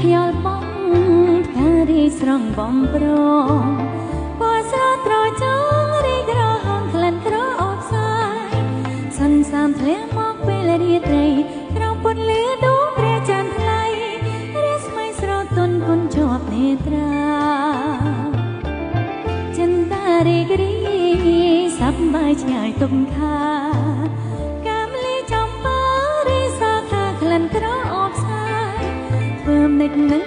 ខ្យល់បងផ្ការីស្រង់បំប្រងពណ៌ស្រត្រចងរីក្រហមក្លិនក្រអូបសាយសន្សាមធ្លាក់មកពេលរាត្រីក្រោមពន្លឺដួងព្រះច័ន្ទថ្លៃរស្មីស្រទន់គុណជាប់នេត្រាចិន្តារីករាយសប្បាយឆ្ងាយទុំខាកាមលីចំប៉ារីសាខាក្លិនក្រអូបសាយធ្វើមិននឹង